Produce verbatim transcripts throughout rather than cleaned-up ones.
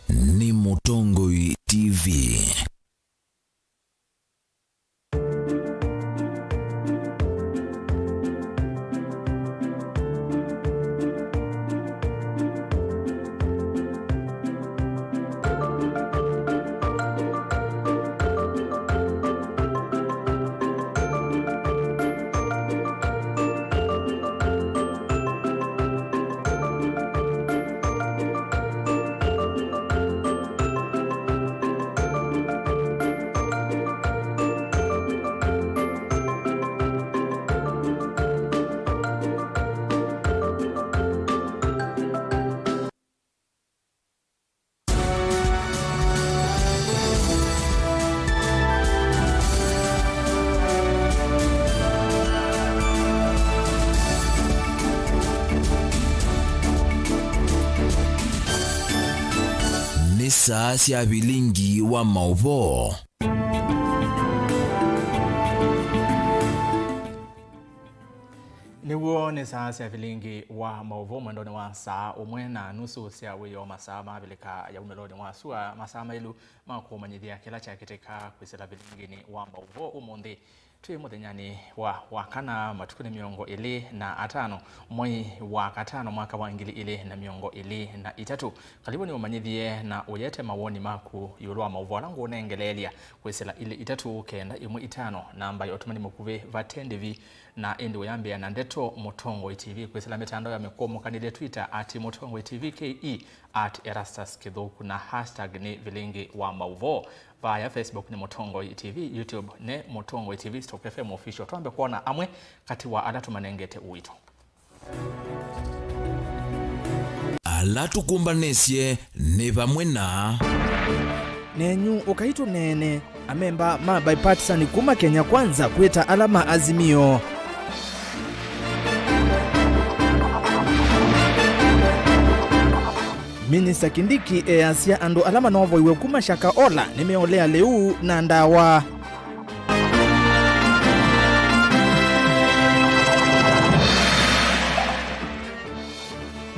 Nĩ Mũtongoi T V. Nĩ saa sya vilingi wa maũvoo. Nĩw'o nĩ saa sya vilingi wa maũvoo mwendonĩ wa saa ũmwe na nusu sya wĩoo, masaa ma Avilika ya umĩlonĩ wa sua, masaa maĩlu ma kũmanyĩthya kĩla kyakĩtĩka kwĩsĩla vilinginĩ wa maũvoo ũmũnthĩ. Twĩ mũthenyanĩ wa wakana, matukũ nĩ mĩongo ĩlĩ na atano, mwei wa katano, mwaka wa ngili ilĩ na mĩongo ĩlĩ na itatũ. Kalivũ nĩũmanyĩthye na ũyete mawoni maku ĩũlũ wa maũvoo ala ngũũnengeleelya kwĩsĩla ilĩ itatũ kenda ĩmwe itano, namba ya ũtũmani mũkuvĩ vate ndĩvi, na ĩndĩ ũyambĩa na ndeto Mũtongoi T V kwĩsĩla mĩtandao ya mĩkũmũkanĩlye, Twitter at Mũtongoi T V K E, at Erastus Kĩthũku, na hashtag nĩ vilingi wa maũvoo. Vaya Facebook nĩ Mũtongoi T V, YouTube nĩ Mũtongoi T V stroke F M Official. Twambe kwona amwe katĩ wa ala tũmanengete ũito. Ala tũkũmbanĩsye nĩ vamwe na. Nenyu ũkai tũneene. Amemba ma bipartisan kuma Kenya Kwanza kwĩta ala ma Azimio. Minista Kindiki easya andũ ala manovoiwe kuma Shakahola nĩmeũlea lĩu na ndawa.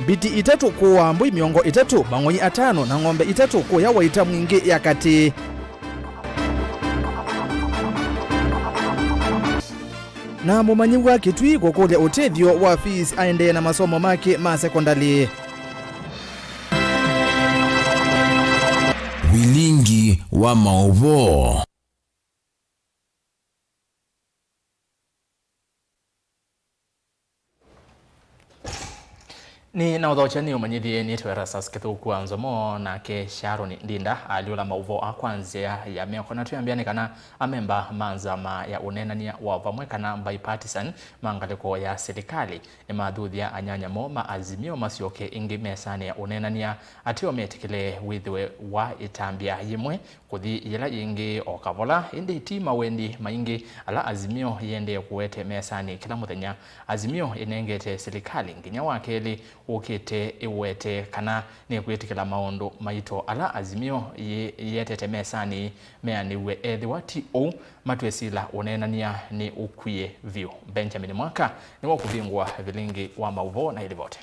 Mbiti itatũ kũaa mbũi mĩongo ĩtatũ, mang'oi atano na ng'ombe itatũ kũya Waita Mwingĩ ya katĩ. Na mũmanyĩw'a Kĩtui kũkũlya ũtethyo wa fees aendee na masomo make ma sekondalĩ. Vilingi wa maũvoo. Nĩ na ũthokya nĩ ũmanyĩthie nĩtwe Erastus Kĩthũku wa Nzomo, nake Sharon Ndinda alyũla maũvoo a kwa nzĩa ya mĩako. Na twĩambĩa nĩ kana amemba ma nzama ya ũneenany'a wa vamwe kana bipartisan ma ngalĩko ya silikalĩ nĩmathuthya anyanya moo ma Azimio masyoke ĩngĩ mesanĩ ya ũneenany'a, ateo metĩkĩle wĩthĩwe wa ĩtambya yĩmwe kũthi yĩla yĩngĩ o kavola, ĩndĩ ti mawendi maingĩ ala Azimio yĩendee kũete mesanĩ kĩla mũthenya. Azimio ĩnengete silikalĩ nginya wa kelĩ ũkĩte ĩwete kana nĩkwĩtĩkĩla maũndũ maito ala Azimio yĩ-, yĩetete mesanĩ meanĩw'e. Ethĩwa ti ũu, matwĩsĩla ũneenany'a nĩ ũkwie vyũ. Benjamin Mwaka nĩwe ũkũvingũa vilingi wa maũvoo na ĩlivoti.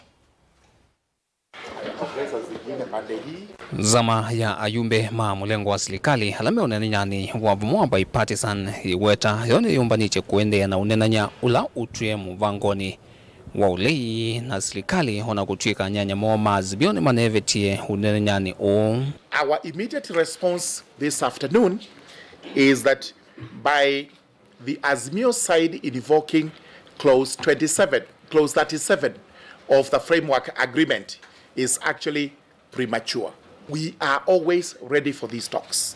Nzama ya ayumbe ma mũlengo wa silikalĩ ala me ũneenany'anĩ wa vamwe wa bipartisan ĩweta yo nĩyũmbanĩtye kũendeea na ũneenany'a ũla ũtwĩe mũvangonĩ wa ũlei na silikalĩ, o na kũtw'ĩka anyanya moo ma Azimio nĩmaneevetie ũneenany'anĩ ũũ. Our immediate response this afternoon is that by the Azimio side invoking clause twenty-seven, clause thirty-seven of the framework agreement is actually premature. We are always ready for these talks.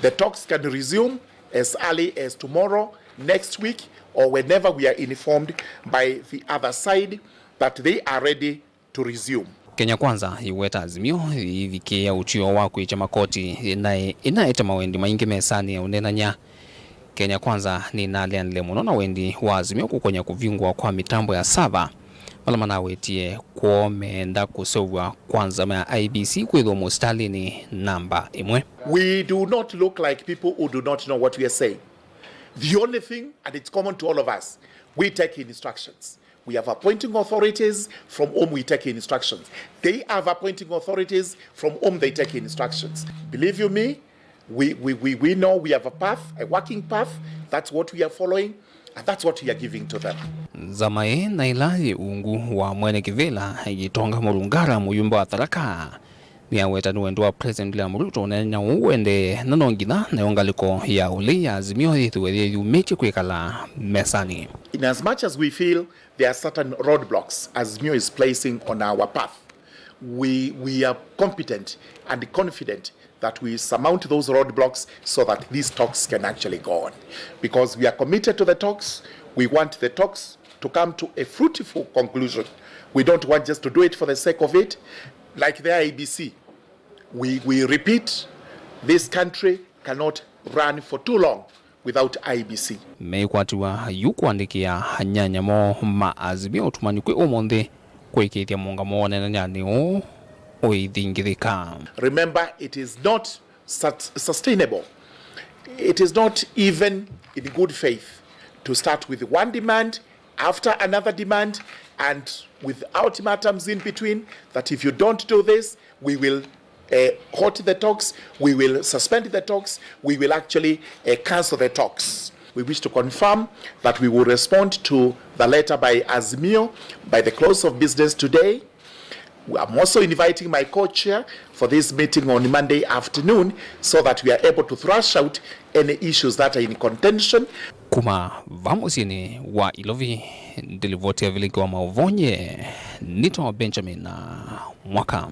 The talks can resume as early as tomorrow, next week, or whenever we are informed by the other side that they are ready to resume. Kenya Kwanza ĩweta Azimio yĩivikĩĩa ũtw'ĩo wa kwĩkya makoti ĩnaĩ-, ĩnaete mawendi maingĩ mesanĩ ya ũneenany'a. Kenya Kwanza nĩnaleanile mũno na wendi wa Azimio kũkonya kũvingũa kwa mĩtambo ya server, vala manawetie kwoo meenda kũseũvw'a kwa nzama ya I E B C kwĩthĩwa mũsitalĩnĩ namba ĩmwe. We do not look like people who do not know what we are saying. The only thing, and it's common to all of us, we take instructions. We have appointing authorities from whom we take instructions. They have appointing authorities from whom they take instructions. Believe you me, we, we, we, we know we have a path, a working path. That's what we are following, and that's what we are giving to them. Nzama ĩĩ na ĩla yĩ ungu wa mwene kĩvĩla yĩtonga Murungara, mũyumbe wa Tharaka, nĩaweta nĩ wendo wa President William Ruto ũneena ũũ ũendee, na no nginya nayo ngalĩko ya ũlei ya Azimio yĩthĩwe yĩyumĩtye kwĩkala mesanĩ. In as much as we feel there are certain roadblocks Azimio is placing on our path, we, we are competent and confident that we surmount those roadblocks so that these talks can actually go on. Because we are committed to the talks, we want the talks to come to a fruitful conclusion. We don't want just to do it for the sake of it. Like the I E B C, we, we repeat, this country cannot run for too long without I E B C. Meĩkwatiwa yu kũandĩkĩa anyanya moo ma Azimio ũtumani kwĩ ũmũnthĩ kũĩkĩĩthya mũũngamo woo ũneenanĩanĩ ũũ ũithingithĩka. Remember, it is not sut-, sustainable. It is not even in good faith to start with one demand after another demand and with ultimatums in between, that if you don't do this, we will, uh, halt the talks, we will suspend the talks, we will actually, uh, cancel the talks. We wish to confirm that we will respond to the letter by Azimio by the close of business today. I'm also inviting my co-chair for this meeting on Monday afternoon so that we are able to thrash out any issues that are in contention. Kuma va mũsyĩnĩ wa Ilovi, ndilivoti ya viliki wa maũvonye, nĩtawa Benjamin Mwaka.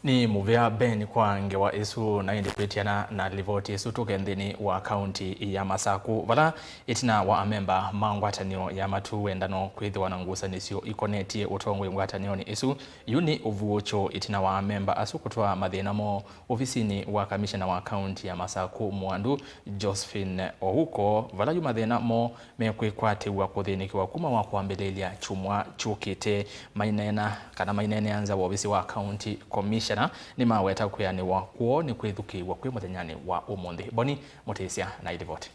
Nĩ mũvea Ben kwa ngewa ĩsu, na ĩndĩ kwĩtiana na livoti ĩsu, tũke nthĩnĩ wa kaunti ya Masaku, vala ĩtina wa amemba ma ngwatanĩo ya matu wendano kwĩthĩwa na ngusanĩsyo ikonetye ũtongoi ngwatanĩonĩ ĩsu. Yu nĩ ũvuũkyo ĩtina wa amemba asu kũtwaa mathĩna moo ovisinĩ wa kamishena wa kaunti ya Masaku Mwandu Josephine Ouko, vala yu mathĩna moo mekwĩkwatĩw'a kũthĩnĩkĩwa kuma wa kwambĩlĩlya kyumwa kyũkĩte. Maineena kana maineenea nza wa ovisi wa County Commissioner nĩmaweta kwĩanĩwa kwoo nĩ kwĩthukĩĩw'a kwĩ mũthenyanĩ wa ũmũnthĩ. Boni Mũtĩsya na ilivoti.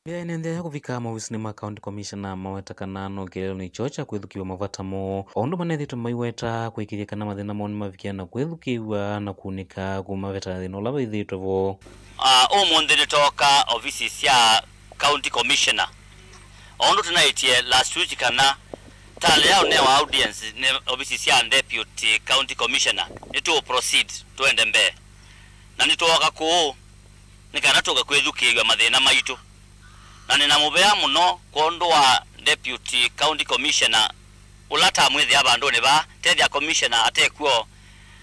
Mĩvea ĩneendeea kũvika maovisinĩ ma County Commissioner maweta kana no kĩeleelo nĩkyo kya kwĩthukĩĩw'a mavata moo, o ũndũ manethĩĩtwe maiweta kũĩkĩĩthya kana mathĩna moo nĩmavikĩa na kwĩthukĩĩw'a na kunĩka kumaveta thĩna ũla vaithĩĩtwe vo. Ah, ũmũnthĩ nĩtooka ovisi sya County Commissioner. O ũndũ tũnaĩtye last week kana tale ya ũnewa audience nĩ ovisi sya Deputy County Commissioner, nĩtũũ proceed, tũende mbee. Na nĩtwooka kũũ nĩ kana tũke kwĩthukĩĩw'a mathĩna maitũ. Na nĩ na mũvea mũno kwondũ wa Deputy County Commissioner ũla tamwĩthĩa vandũnĩ vaa, tethya Commissioner atekw'o,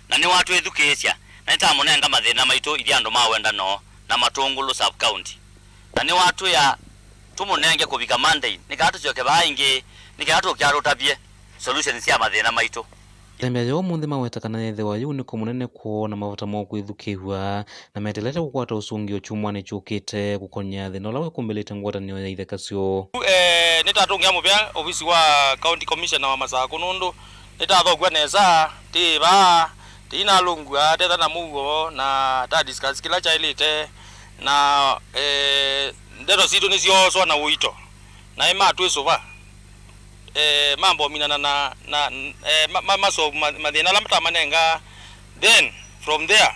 na nĩwatwĩthukĩĩsya, na nĩtamũnenga mathĩna maitũ ithyĩ andũ ma wendano na Matũngũlũ sub county. Na nĩwatwĩa tũmũnenge kũvika Monday, nĩ kana tũsyoke vaa ĩngĩ, nĩ kana tũke atũtavye solution sya mathĩna maitũ. Ĩtambya yoo ũmũnthĩ maweta kana ethĩwa yu nĩ kũmũnene kwoo na mavata moo kwĩthukĩĩw'a, na meteelete kũkwata ũsũngĩo kyumwanĩ kyũkĩte kũkony'a thĩna ũla wĩkumbĩlĩte ngwatanĩo ya itheka syoo. Eh, nĩtatũngĩa mũvea ovisi wa County Commissioner wa Masaku nũndũ nĩtathokw'a nesa, tĩ vaa, tĩinalũngw'a, tetha na mũuo, na ta discuss kĩla kyaĩlĩte, na, eh, ndeto sitũ nĩsyooswa na ũito, naĩ matwĩsũva, eh, mambominana na, na, eh, ma, ma, masolve ma, mathĩna ala matamanenga, then from there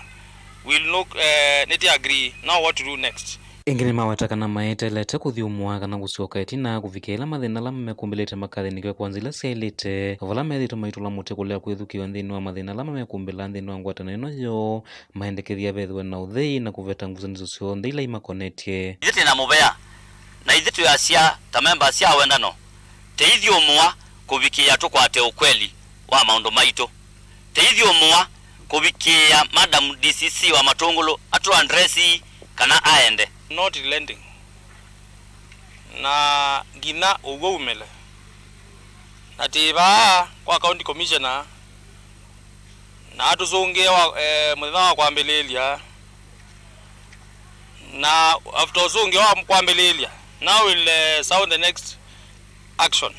we'll look, eh, nĩtĩ agree now what to do next. Ĩngĩ nĩmaweta kana maeteelete kũthyũmũa kana kũsyoka ĩtina kũvikĩa ĩla mathĩna ala mamekumbĩlĩte makathĩnĩkĩwa kwa nzĩa ila syaĩlĩte, vala methĩĩtwe maitũla mũtĩ kũlea kwĩthukĩĩw'a nthĩnĩ wa mathĩna ala mamekumbĩlaa nthĩnĩ wa ngwatanĩo ĩno yoo, maendekethya vethĩwe na ũthei na kũveta ngusanĩsyo syonthe ila imakonetye. Ithyĩ twĩ na mũvea, na ithyĩ twĩasya ta members sya wendano, tũithyũmũa kũvikĩĩa tũkwate ũkweli wa maũndũ maitũ. Tũithyũmũa kũvikĩĩa Madam D C C wa Matũngũlũ atũ address kana aende. Not relenting. Na nginya ũw'o umĩle. Na twĩ vaa kwa County Commissioner, na atũsũngĩe wa, eh, mũthenya wa kwambĩlĩĩlya. Na after ũsũngĩo wa kwambĩlĩĩlya, now we'll, eh, sound the next action.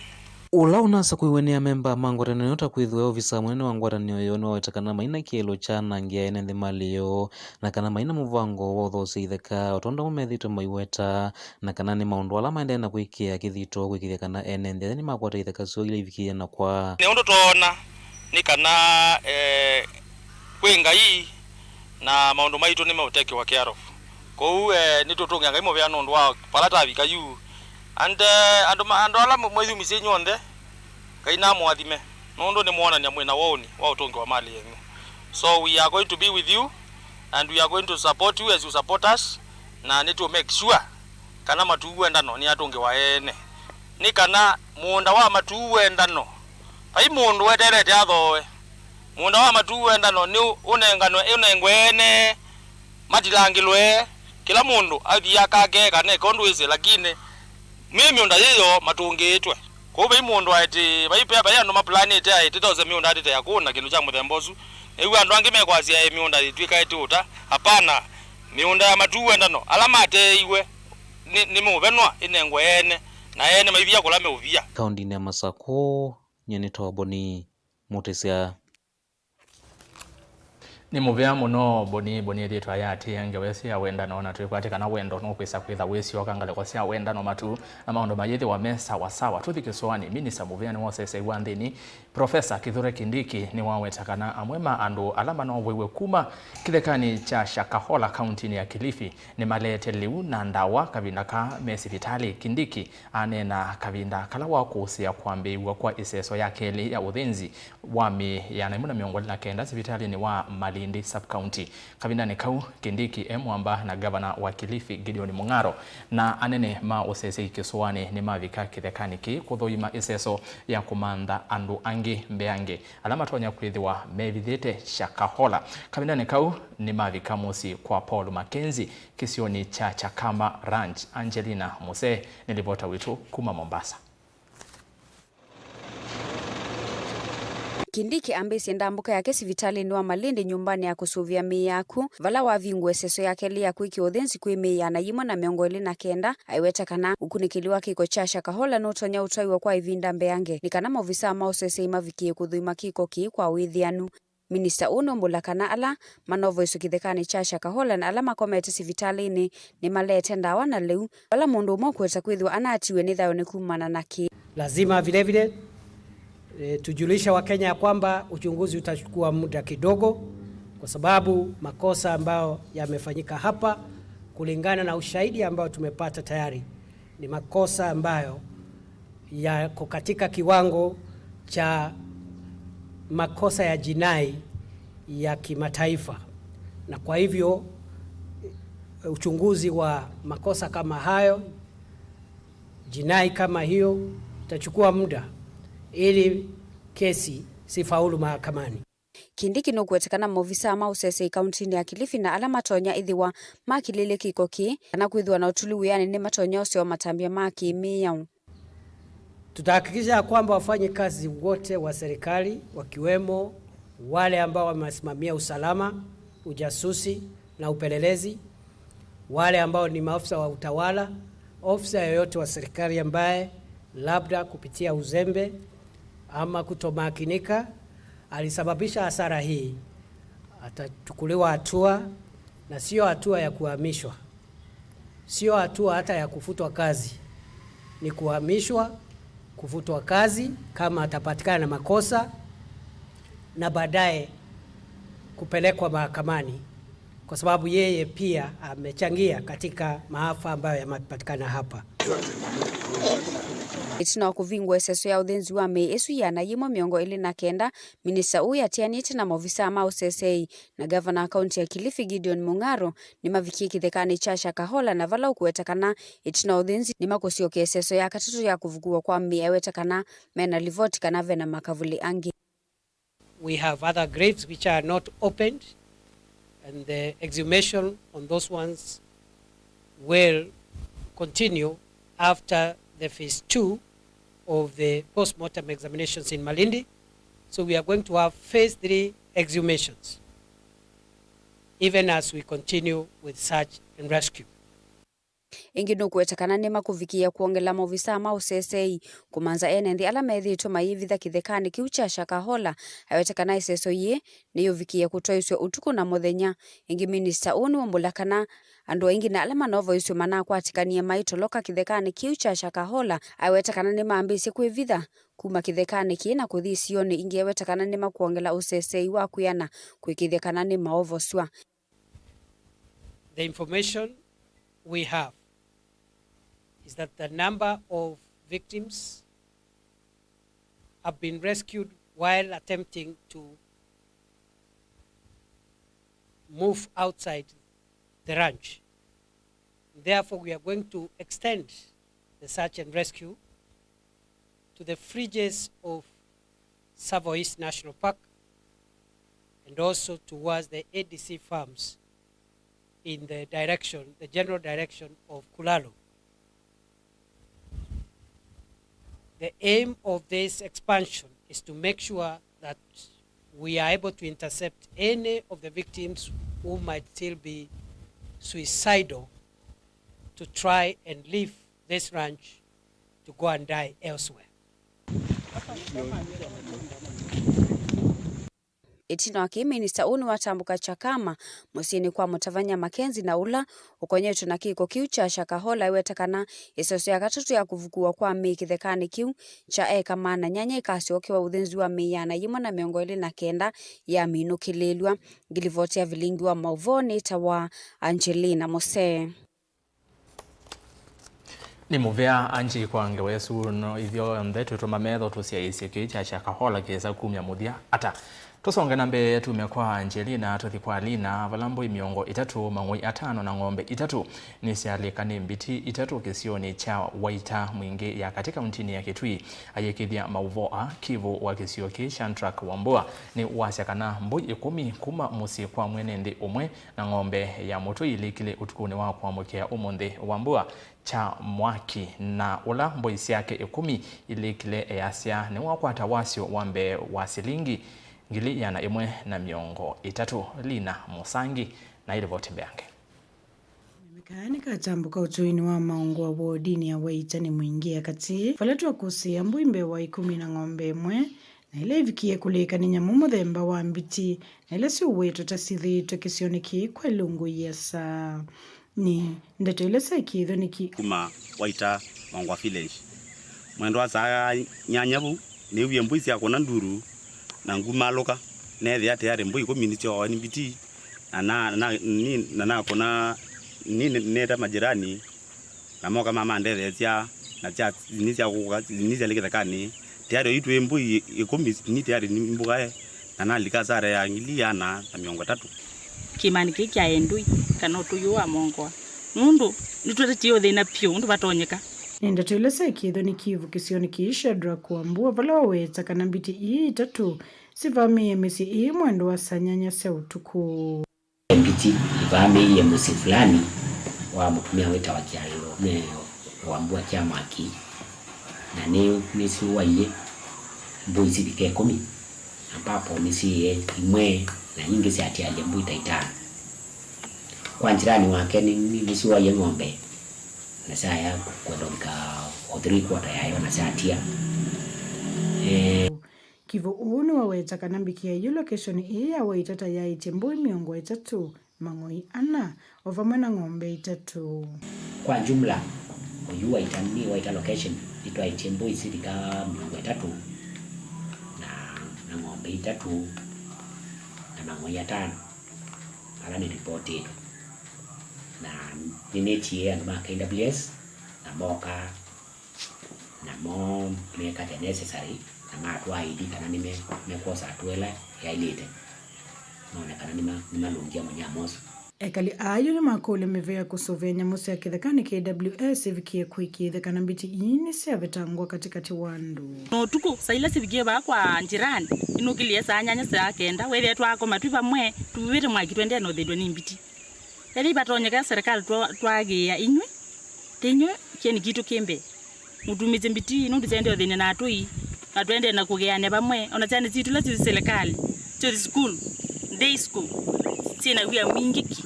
Ũla ũnasakũiwe nĩ amemba ma ngwatanĩo ĩno ta kwĩthĩwa ovisaa mũnene wa ngwatanĩo ĩyo nĩwaweta kana maina kĩelo kya anangĩa ene nthĩ malĩ yoo, na kana maina mũvango wa ũthoosya itheka, o tondũ amwe methĩĩtwe maiweta, na kana nĩ maũndũ ala maendee na kwĩkĩa kĩthito kwĩkĩthya kana ene nthĩ aya nĩmakwata itheka syoo ila ivikĩie na kwa. Nĩ ũndũ twoona nĩ kana, eh, kwĩ Ngai na maũndũ maitũ nĩmeũtekewa care of. Kwoou, eh, nĩtũtũngĩa Ngai mũvea nũndũ wa vala tavika yu. And, eh, andũ ma-, andũ ala mwĩyumisye inyw'onthe, Ngai namũathime, nũndũ nĩmwonany'a mwĩ na woni wa ũtũngĩwa malĩ yenyu. So we are going to be with you and we are going to support you as you support us, na nĩtũ make sure kana Matuu Wendano nĩatũngĩwa ene. Nĩ kana mũũnda wa Matuu Wendano, vai mũndũ weteelete athooe. Mũũnda wa Matuu Wendano nĩ ũnenganwe, ũnengwe ene, matilangĩlwe, kĩla mũndũ athi akake kana eke ũndũ wĩsĩ, lakini mĩ mĩũnda yĩyo matũngĩĩtwe. Kwoou vai mũndũ aĩtĩ, vai, vai andũ maplanĩte aĩtĩ tose mĩũnda atĩte ya kũũna kĩndũ kya mũthemba ũsu. Nĩw'o andũ angĩ mekwasya ĩ mĩũnda yĩtw'ĩka ĩtĩ ũta. Hapana, mĩũnda ya Matuu Wendano, ala mateeiwe nĩ, nĩ mũvenwa ĩnengwe ene, na ene maivia kũla meũvia. Kaũndĩnĩ ya Masakũ, nyie nĩ Toboni Mũtĩsya. Nĩ mũvea mũno Boni, Boni ĩthĩtwa yatĩĩa ngewa ĩsu ya wendano, na twĩkwatĩ kana wendo nũkwĩsa kwĩtha wĩsyoka ngalĩko sya wendano matu na maũndũ mayĩthĩwa me sawa sawa. Tũthi kĩsũanĩ, minista mũvea nĩwoseseiwa nthĩnĩ, Profesa Kithure Kindiki nĩwaweta kana amwe ma andũ ala manovoiwe kuma kĩthekanĩ kya Shakahola kauntinĩ ya Kilifi nĩmaleete lĩu na ndawa kavinda ka me sivitalĩ. Kindiki aneena kavinda kala wakũsĩa kwambĩĩw'a kwa ĩseso ya kelĩ ya ũthĩnzi wa mĩĩ ĩana ĩmwe na mĩongo ĩlĩ na kenda sivitalĩnĩ wa Malindi Sub-County. Kavindanĩ kau, Kindiki e mwamba na ngavana wa Kilifi, Gideon Mung'aro, na anene ma ũseseĩ kĩsũanĩ nĩmavika kĩthekanĩ kĩĩ kũthũima ĩseso ya kũmantha andũ angĩ mbeange ala matonya kwĩthĩwa mevithĩte Shakahola. Kavindanĩ kau, nĩmavika mũsyĩ kwa Paul Mackenzie kĩsionĩ kya Chakama Ranch. Angelina Musee nĩ livota witũ kuma Mombasa. Kindiki ambĩĩsye ndambũka yake sivitalĩnĩ wa Malindi nyũmbanĩ ya kũsũvĩa mĩĩ ya akw'ũ, vala wavingũa ĩseso ya kelĩ ya kwĩkĩwa ũthĩnzi kwĩ mĩĩ ĩana yĩmwe na mĩongo ĩlĩ na kenda, aiweta kana ũkunĩkĩli wa kĩko kya Shakahola nũtonya ũtwaiwa kwa ĩvinda mbeange, nĩ kana maovisaa ma ũseseĩ mavikĩe kũthũima kĩko kĩĩ kwa wĩthĩanu. Minista ũũ nũmbũla kana ala manovoisye kĩthekanĩ kya Shakahola na ala makomete sivitalĩnĩ nĩmaleete ndawa na lĩu, vala mũndũ ũmwe ũkũweta kwĩthĩwa anaatiwe nĩ thayũnĩ kumana na kĩĩ. Lazima vile vile, eh, tujulishe Wakenya ya kwamba uchunguzi utachukua muda kidogo, kwa sababu makosa ambayo yamefanyika hapa, kulingana na ushahidi ambao tumepata tayari, ni makosa ambayo yako katika kiwango cha makosa ya jinai ya kimataifa, na kwa hivyo uchunguzi wa makosa kama hayo, jinai kama hiyo, itachukua muda ili kesi sifaulu mahakamani. Kindiki nũkũweta kana maovisaa ma ũseseĩ kauntinĩ ya Kilifi na ala matonya ĩthĩwa makilĩlye kĩko kĩĩ kana kwĩthĩwa na ũtulu wĩanĩ nĩmatonya ũsewa matambya ma kĩ-mĩao. Tutahakikisha ya kwamba wafanyikazi wote wa serikali, wakiwemo wale ambao wamesimamia usalama, ujasusi na upelelezi, wale ambao ni maafisa wa utawala, ofisa yoyote wa serikali ambaye labda kupitia uzembe ama kutomakinika alisababisha hasara hii, atachukuliwa hatua, na sio hatua ya kuhamishwa, sio hatua hata ya kufutwa kazi. Ni kuhamishwa, kufutwa kazi kama atapatikana na makosa, na baadaye kupelekwa mahakamani, kwa sababu yeye pia amechangia katika maafa ambayo yamepatikana hapa. Ĩtina wa kũvingũa ĩseso ya ũthĩnzi wa mĩĩ ĩsu ĩana yĩmwe mĩongo ĩlĩ na kenda, minista ũũ atianĩte na maovisaa ma ũseseĩ na ngavana wa kaunti ya Kilifi, Gideon Mung'aro, nĩmavikie kĩthekanĩ kya Shakahola, na vala ũkũweta kana ĩtina wa ũthĩnzi nĩmakũsyokea ĩseso ya katatũ ya kũvukuwa kwa mĩĩ, aiweta kana mena livoti kana vena makavuli angĩ. We have other graves which are not opened, and the exhumation on those ones will continue after the phase two of the post-mortem examinations in Malindi. So we are going to have phase three exhumations, even as we continue with search and rescue. Ĩngĩ nũkũweta kana nĩmakũvikĩĩa kwongela maovisaa ma ũseseei kũmantha ene nthĩ ala methĩĩtwe mayĩvitha kĩthekanĩ kĩu kya Shakahola. Aweta kana ĩseso yĩĩ nĩyũvikĩĩe kũtwaĩsw'a ũtukũ na mũthenya. Ĩngĩ minista ũũ nĩwaumbũla kana andũ aingĩ na ala manovoisw'e manakwatĩkanie maitoloka kĩthekanĩ kĩu kya Shakahola. Aweta kana nĩmambĩĩsye kwĩvitha kuma kĩthekanĩ kĩĩ na kũthi isionĩ ingĩ. Aweta kana nĩmakwongela ũseseei wa kwĩana kũĩkĩĩthya kana nĩmaovosw'a. The information we have is that the number of victims have been rescued while attempting to move outside the ranch. Therefore, we are going to extend the search and rescue to the fringes of Tsavo East National Park and also towards the A D C farms in the direction, the general direction of Kulalo. The aim of this expansion is to make sure that we are able to intercept any of the victims who might still be suicidal to try and leave this ranch to go and die elsewhere. Ĩtina wa kĩĩ, minista ũũ nĩwatambũka Chakama, mũsyĩnĩ kwa mũtavany'a Mackenzie na ũla ũkonyetwe na kĩko kĩu kya Shakahola. Eweta kana ĩseso ya katatũ ya kũvukuwa kwa mĩĩ kĩthekanĩ kĩu kya eka maana nyanya ĩkasyokewa ũthĩnzi wa mĩĩ ĩana yĩmwe na mĩongo ĩlĩ na kenda yaminũkĩlĩlw'a. Ngilivoti ya vilingi wa maũvoo nĩtawa Angelina Mose. Nĩ mũvea Angie kwa ngewa ĩsu, no ithyonthe twĩtũma metho tũsyaĩĩsye kĩĩ kya Shakahola kĩesa kumya mũthya ata. Tũsonge na mbee, tume kwa Angelina, tũthi kwa Lina, vala mbũi mĩongo ĩtatũ, mang'oi atano na ng'ombe itatũ nĩsyalĩka nĩ mbiti itatũ kĩsionĩ kya Waita Mwingĩ ya katĩ kauntinĩ ya Kitui. Ayĩkĩthya maũvoo aa, kivũ wa kĩsio kĩĩ Shadrack Wambua nĩwasya kana mbũi ĩkũmi kuma mũsyĩ kwa mwene nthĩ ũmwe na ng'ombe ya mũtwe ilĩkile ũtukũnĩ wa kũamũkĩa ũmũnthĩ. Wambua kya mwaki na ũla mbũi syake ĩkũmi ilĩkile easya nĩwakwata wasyo wa mbee wa silingi ngili ĩana ĩmwe na mĩongo ĩtatũ. Lina Mũsangi na ĩlivoti mbeange. Kameme kaa nĩkatambũka ũtũinĩ wa maũngũa wodinĩ ya Waita nĩ Mwingĩ ya katĩ, vala twakũsĩĩa mbũi mbee wa ĩkũmi na ng'ombe ĩmwe, na ĩla ĩvikie kũlĩka nĩ nyamũ mũthemba wa mbiti, na ila syũwĩtwe ta syĩthĩĩtwe kĩsionĩ kĩĩ kwa ilungu iasa. Nĩ ndeto ila syaĩkĩĩthw'a nĩ ki. Kuma Waita Mongwa Village. Mwendo wa saa nyanya vau, nĩw'ie mbũi syakũna nduru, na ngumalũka, neethĩa tayarĩ mbũi ĩkũmi nĩsyooawa nĩ mbiti, na na na ni na nakũna ni nĩta majirani, na moka mamandetheesya, na sya ni sya kũka ni syalĩ kĩthekanĩ. Tayarĩ oyu twĩ mbũi ĩkũmi ni tayarĩ nĩ mbũkae, na nalika asara ya ngili ĩana na mĩongo ĩtatũ. Kĩmanĩ kĩĩ kya endũi kana ũtũi ũũ wa Mongwa, nũndũ nĩtũtetie ũthĩna vyũ ũndũ vatonyeka. Nĩ ndeto ila syaĩkĩĩthw'a nĩ kivũ kĩsionĩ kĩĩ Shadrack Wambua, vala waweta kana mbiti ii itatũ sivamĩĩe mĩsyĩ ĩĩ mwendo wa saa nyanya sya ũtukũ. Mbiti ivamĩĩie mũsyĩ fulani wa mũtumĩa wĩtawa Kyalo, me Wambua Kyamwaki, na nĩ nĩsyũaie mbũi sivika ĩkũmi, ambapo nĩsyĩe imwe na ingĩ syatialya mbũi ta itano. Kwa njirani wake nĩ nĩ nĩsyũaie ng'ombe na syaya kwenda ũvika o three quarter yayo na syatia. Eh, Kivũ ũũ nĩwaweta kana mbikĩa yu lokeshoni ĩĩ ya Waita ta yaĩtye mbũi mĩongo ĩtatũ, mang'oi ana, o vamwe na ng'ombe itatũ. Kwa jumla, oyu Waita nĩ Waita location nĩtwaĩtye mbũi sivika mĩongo ĩtatũ na, na ng'ombe itatũ na mang'oi atano ala nĩ ripotĩtwe, na nĩnĩtie andũ ma K W S na moka namo meka the necessary, na matwaa I D kana nĩme-, mekwosa hatua ĩla yaĩlĩte, mone kana nĩma-, nĩmalũngĩa mũnyama ũsu. Ekali aa yu nĩmakũlya mĩvĩa kũsũvĩa nyamũ sya kĩthekanĩ K W S ivikie kũĩkĩĩthya kana mbiti ii nĩsyavetangwa katĩkatĩ wa andũ. Na ũtukũ, saa ila sivikie vaa kwa njirani, inũkĩlĩe saa nyanya saa kenda, wethĩa twakoma twĩ vamwe, tuvĩte mwaki tũendee na ũthĩnw'a nĩ mbiti. Ethĩwa ivatonyeka serikali twa-, twaagĩĩa inyw'ĩ, ta inyw'ĩ kyeni kitũ kĩ mbee. Mũtumĩsye mbiti nũndũ syaendee ũthĩny'a na atũi, na tũendee na kũgeanĩa vamwe, o na syana sitũ ila syũthi silikalĩ, syũthi sukulu, day school, syĩ na wia mwingĩ ki.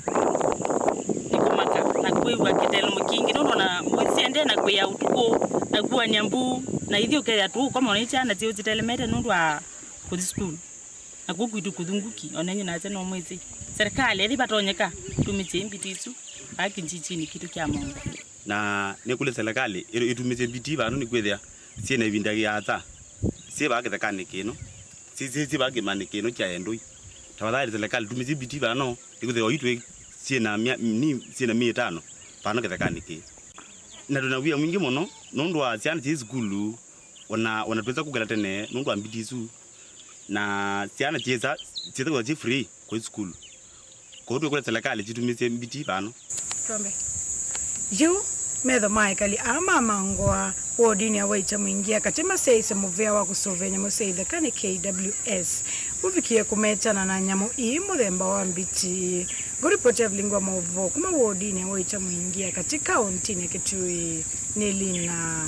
Nĩ kũmaka, na kwĩ Wa kĩtelo mũkingĩ, nũndũ ona mwĩsĩ endee na kwĩa ũtukũ, na kuany'a mbuu, na ithyĩ ũkethĩa tũũkoma ona syana syĩu sitelemete nũndũ wa kũthi sukulu. Na kũu kwitũ kũthunguki, ona inyw'ĩ nase no mwĩsĩ. Serikali, ethĩ vatonyeka, tumĩsye mbiti isu, aa kĩnjinjinĩ kitũ kya Mongo. Na nĩkũlya serikali ĩ-, ĩtumĩsye mbiti vano nĩkwĩthĩa syĩ na ĩvinda yĩasa, syĩ vaa kĩthekanĩ kĩno, syĩ, syĩ, syĩ vaa kĩmanĩ kĩno kya endũi. Tafadhali serikali, tumĩsye mbiti vano, nĩkwĩthĩa oyu twĩ syĩ na mya-, ni, syĩ na myei ĩtano vano kĩthekanĩ kĩĩ. Na twĩ na wia mwingĩ mũno nũndũ wa syana syĩ sukulu, ona, ona twĩsa kũkĩla tene nũndũ wa mbiti isu. Na syana syĩsa, syĩthĩwa syĩ free kũthi sukulu. Kwoou twĩkũlya serikali syĩtumĩsye mbiti vano. Twambe. Yu metho ma ekali aa ma Mangoa wodinĩ ya Waita Mwingi katĩ masyaĩĩsye mũvĩa wa kũsũvĩa nyamũ sya ithaka nĩ K W S ũvikie kũmetana na nyamũ ii mũthemba wa mbiti. Ngũripoti ya vilingi wa maũvoo kuma wodinĩ ya Waita Mwingi katĩ kaũntinĩ ya Kitui nĩ Lina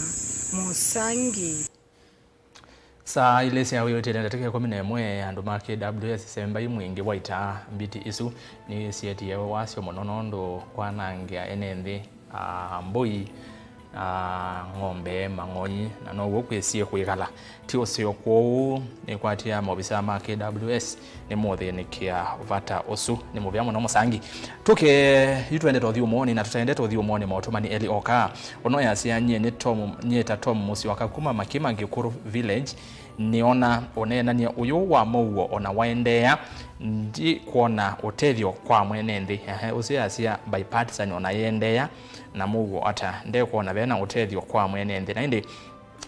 Mũsangi. Saa ilĩ sya wĩw'ĩtĩte ndatĩka ĩkũmi na ĩmwe, andũ ma K W S Sembai Mwingi Waita mbiti isu nĩsyĩtie wasyo mũno nũndũ kwanangĩa ene nthĩ, aa, mbũi, aa, ng'ombe, mang'oi, na now'o kwĩsie kwĩkala. Ti ũseo kwoou nĩkwatia maovisaa ma K W S nĩmũthĩnĩkĩa vata ũsu. Nĩ mũvea mũno Mũsangi. Tũke yu tũendete ũthyũmũonĩ, na tũtaendete ũthyũmũonĩ maũtũmani elĩ oka. Ũno yasya, nyie nĩ Tom, nyie ta Tom Mũsyoka kuma Makima Ngĩkũrũ Village, nĩona ũneenany'a ũyũ wa mũuo ona waendeea, ndikwona ũtethyo kwa mwene nthĩ. Ehe, ũsu yasya bipartisan ona yĩendeea na mũuo ata, ndekwona vena ũtethyo kwa mwene nthĩ. Na ĩndĩ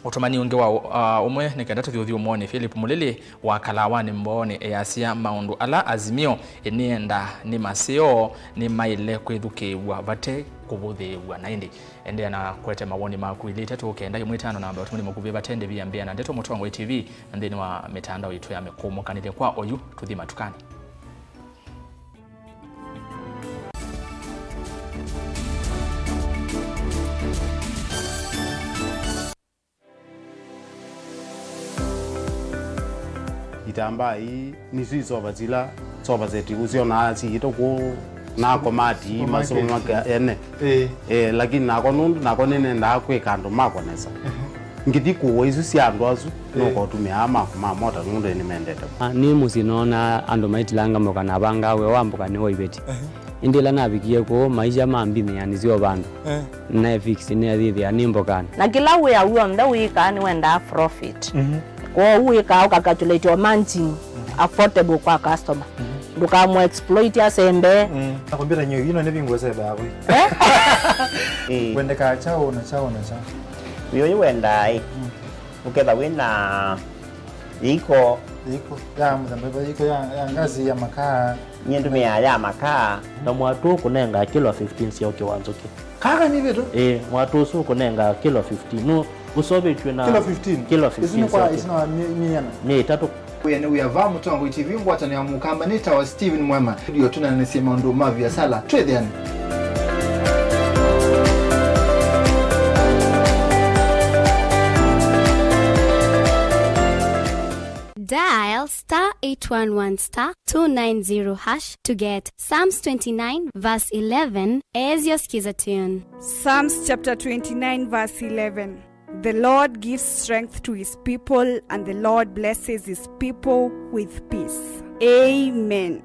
ũtũmani ũngĩ wa, uh, ũmwe nĩ kenda tũthi ũthyũmũonĩ, Philip Mũlili wa Kalawanĩ Mboonĩ easya maũndũ ala Azimio ĩnĩenda nĩ maseo nĩmaĩle kwĩthukĩĩw'a vate kũvũthĩĩw'a. Na ĩndĩ endeea na kũete mawoni maku ilĩ itatũ kenda ĩmwe ĩtano namba ya ũtũmani mũkuvĩ vate ndĩvi ya mbĩa na ndeto Mũtongoi T V na nthĩnĩ wa mĩtandao itũ ya mĩkũmũkanĩlye. Kwa oyu tũthi matukanĩ. Itambaa ii nĩsyo isova sila sova seti ũsyonaa siĩtwe kũu na komati ii masomo make ene. Ĩĩ. Eh, lakini nakwa nũndũ nakwa nĩnendaa kwĩka andũ makwa nesa. Ngĩthi kũwa isu sya andũ asu, nũkotũmĩa aa makwa ma mota nũndũ nĩmendete. Ah, nĩ mũsyĩ noona andũ maitilanga mboka na avangaa wĩa wa mboka nĩ wa iveti. Ĩndĩ ĩla navikie kũu, maisha mambimĩa nĩsyo vandũ. Eh. Naefix nĩathĩthĩa nĩ mbokanĩ. Na kĩla wĩa w'onthe wĩkaa nĩwendaa profit. Mhm. Kwoou wĩkaa ũkacalculate o margin affordable kwa customer. Mhm. Ndũkamũ exploit asembe. Mm. Na kompyuta nyo ino nĩ vingu sebe hapo. Eh? Eh. Wendeka chao na chao na chao. Wĩũyũ wendaa ĩ. Mm. Ũketha wĩna yĩiko. Yĩiko ya mũthemba, yĩiko ya, ya ngazi ya makaa. Nyie ndũmĩaa ya makaa. Na mwatũ ũkũnenga kilo fifteen sya ũkĩ wa nzũkĩ. Kaka nĩ vitu? Ĩĩ, mwatũ ũsu ũkũnenga kilo fifteen. Nũ ũsovĩtw'e na kilo fifteen? Kilo fifteen. Isu nĩ kwa sya ũkĩ. Isu na mĩ-, mĩana. Mĩ ĩtatũ. Wĩa nĩ wĩa va Mũtongoi T V ngwatanĩo ya Mũkamba nĩ tawa Steven Mwema. Studio tũnanĩsye maũndũ ma viasala. Twĩthĩane. Dial star eight one one star two nine zero hash to get Psalms twenty-nine verse eleven as your skiza tune. Psalms chapter twenty-nine verse eleven. The Lord gives strength to his people, and the Lord blesses his people with peace. Amen.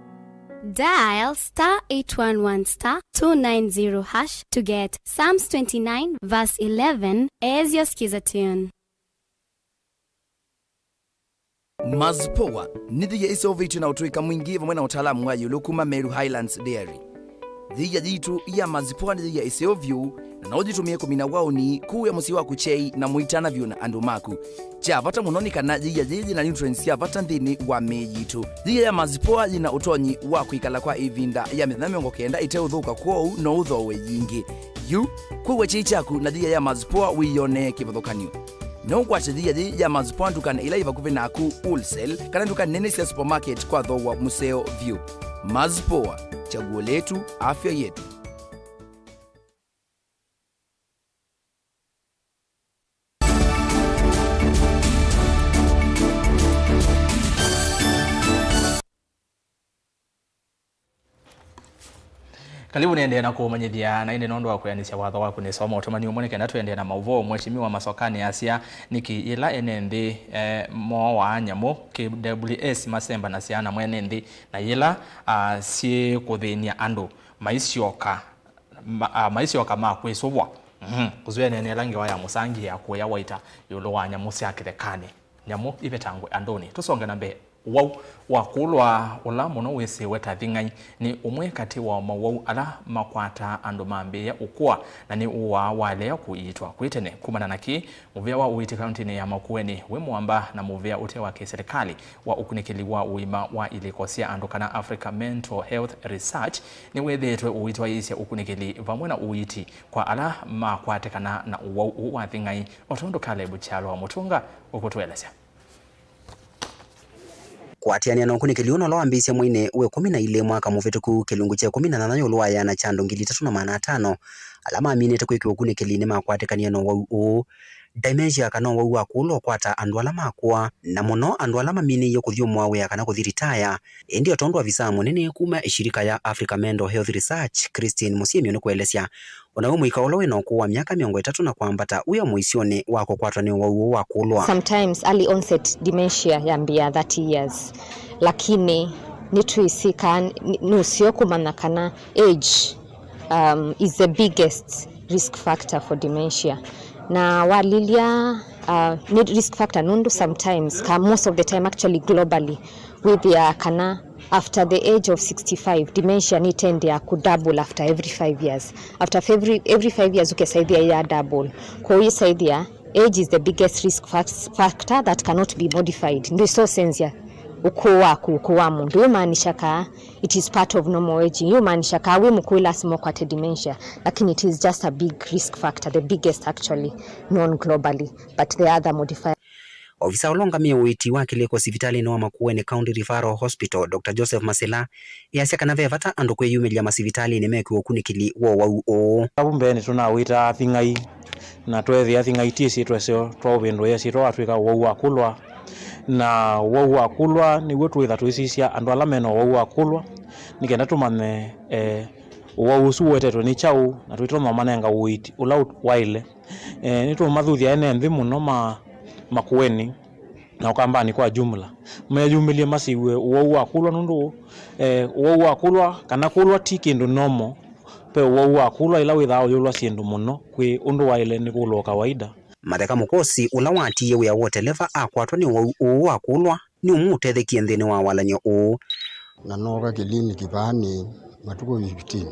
Dial star eight one one star two nine zero hash to get Psalms twenty-nine verse eleven as your skiza tune. Mazpoa nĩ thia ĩseũvĩtw'e na ũtũĩka mwingĩ vamwe na ũtaalamu wa ĩũlũ kuma Meru Highlands Dairy. Thia yitũ ya Mazpoa nĩ thia ĩseũ vyũ, na no ũyĩtũmĩe kũmina waũni, kũĩa mũsyĩ waku kyei, na mũitana vyũ na andũ maku. Kya vata mũno nĩ kana thia yĩĩ yĩna nutrients sya vata nthĩnĩ wa mĩĩ yitũ. Thia ya Mazpoa yĩna ũtonyi wa kwĩkala kwa ĩvinda ya mĩthenya mĩongo kenda ĩteũthũka, kwoou no ũthooe yingĩ. Yu, kũĩa kyei kyaku na thia ya Mazpoa wĩyonee kĩvathũkany'o. No ũkwate thia yĩĩ ya Mazpoa ndukanĩ ila yĩ vakuvĩ naku, wholesale, kana nduka nene sya supermarket kwa thooa mũseo vyũ. Mazpoa, chaguo letu, afya yetu. Kalivu nĩendee na kũũmanyĩthya, na ĩndĩ nũndũ wa kwĩanĩsya watho waku nĩsoma ũtũmani ũmwe, nĩ kenda tũendee na maũvoo. Mheshimiwa Masokani asya, nĩkĩ yĩla ene nthĩ, eh, mooaa nyamũ, K W S masembanasya na mwene nthĩ, na yĩla, ah, syĩ kũthĩny'a andũ maisyoka, ma, ah, maisyoka ma kwĩsũvwa? Mhm. Kũsũanĩa na ĩla ngewa ya Mũsangi ya kũya Waita ĩũlũ wa nyamũ sya kĩthekanĩ, nyamũ ivetangwe andũnĩ. Tũsonge na mbee. Ũwau wa kũlwa, ũla mũno wĩsĩwe ta thing'ai, nĩ ũmwe katĩ wa mawau ala makwataa andũ mambĩĩa ũkũa, na nĩ ũaa walea kũiitwa kwĩ tene. Kumana na kĩĩ, mũvĩa wa ũiiti kauntinĩ ya Makueni wĩ mũamba na mũvĩa ũte wa kĩsilikalĩ wa ũkunĩkĩli wa ũima wa ilĩko sya andũ, kana Africa Mental Health Research, nĩwĩthĩĩtwe ũitwaĩĩsya ũkunĩkĩli vamwe na ũiiti kwa ala makwatĩkana na ũwau ũũ wa thing'ai, o tondũ Caleb Kyalo wa Mũtũnga ũkũtũelesya. Kũatĩanĩa na ũkunĩkĩli ũũ, na ũla wambĩĩisye mweinĩ wa ĩkũmi na ilĩ mwaka mũvĩtũku, kĩlungu kya ĩkũmi na nyanya ĩũlũ wa ĩana kya andũ ngili itatũ na maana atano ala maminĩte kwĩkĩwa ũkunĩkĩli nĩmakwatĩkanie na ũwau ũũ. Dementia, kana ũwau wa kũlwa, ũkwataa andũ ala makũa, na mũno andũ ala maminĩie kũthyũmũa wĩa kana kũthi ritaya. Ĩndĩ o tondũ avisaa mũnene kuma ĩshirika ya Africa Mental Health Research, Christine Mũsyĩmi, nĩkũelesya, o na wĩ mũika ũla wĩ na ũkũũ wa myaka mĩongo ĩtatũ na kwambata wĩ o mũisyonĩ wa kũkwatwa nĩ ũwau ũũ wa kũlwa. Sometimes early onset dementia yambĩĩa thirty years, lakini nĩtwĩsĩ kana nĩ, nĩ ũseo kũmanya kana age, um, is the biggest risk factor for dementia. Na walilya, uh, nĩ risk factor nũndũ sometimes, ka most of the time actually globally, wĩthĩaa kana after the age of sixty-five, dementia nĩtendea kũ double after every five years. After every, every five years ũkesaĩthĩa ya double. Kwoou yĩsaĩthĩa age is the biggest risk fac-, factor that cannot be modified. Ndwĩsosenzya ũkũũ waku, ũkũũ wa mũndũ. Yũmaanisha kaa it is part of normal aging. Yũmaanisha kaa wĩ mũkũũ lasima ũkwate dementia, lakini it is just a big risk factor, the biggest actually known globally, but there are other modifiers. Ovisa ũla ũngamĩe ũiiti wa kĩlĩko sivitalĩnĩ wa Makueni County Referral Hospital, Doctor Joseph Masila, easya kana ve vata andũ kwĩyumĩlya masivitalĩnĩ mekĩwe ũkunĩkĩli wa ũwau ũũ. Vau mbee nĩtũnawĩtaa thing'ai, na tweethĩa thing'ai ti syĩtwa syo twaũvĩndũĩa syĩtwa watw'ĩka ũwau wa kũlwa. Na ũwau wa kũlwa nĩw'o twĩtha tũisisya andũ ala mena ũwau wa kũlwa, nĩ kenda tũmanye, eh, ũwau ũsu ũetetwe nĩ kyaũ, na twĩtonya ũmanenga ũiiti ũla waĩle. Eh, nĩtũũmathuthya ene nthĩ mũno ma Makueni na Ũkambanĩ kwa jumla, meyumĩlye masiw'e ũwau wa kũlwa, nũndũ, eh, ũwau wa kũlwa kana kũlwa ti kĩndũ normal. Ve ũwau wa kũlwa ĩla wĩthaa ũyũlwa syĩndũ mũno kwĩ ũndũ waĩle nĩ kũlwa o kawaida. Matheka Mũkosi, ũla watiie wĩa wa ũteleva, akwatwa nĩ ũwau ũũ wa kũlwa, nĩ ũmwe ũtethekie nthĩnĩ wa walany'o ũũ. Na nooka kĩliniki vaa nĩ matukũ fifteen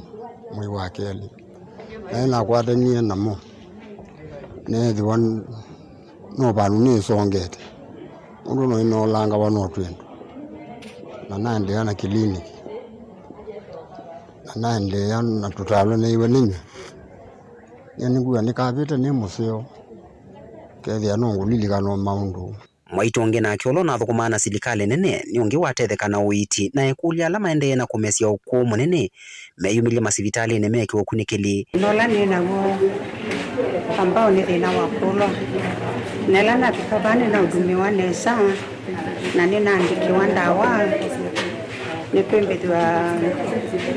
mwei wa kelĩ, na ĩnakwatanie namo, neethĩwa n-, no vandũ nĩsongete, ũndũ no ĩnoolangawa no twĩndũ, na naendeea na kĩliniki, na naendeea na tũtalo neiwe nĩnywe. Nĩnĩngw'a nĩkavĩte nĩ mũseo, kethĩa no ngũlilikana o maũndũ. Mwaitũ ũngĩ nake ũla ũnathũkũmaa na silikalĩ nene nĩ ũngĩ watetheka na ũiiti, na ekũlya ala maendee na kũmesya ũkũũ mũnene meyumĩlye masivitalĩnĩ mekĩwe ũkunĩkĩli. Nola nĩ naw'o ambao nĩ thĩna wa kũlwa, na ĩla navika vaa nĩnaũdumiwa nesa na nĩnaandĩkĩwa ndawa. Nĩkwĩmbĩthw'a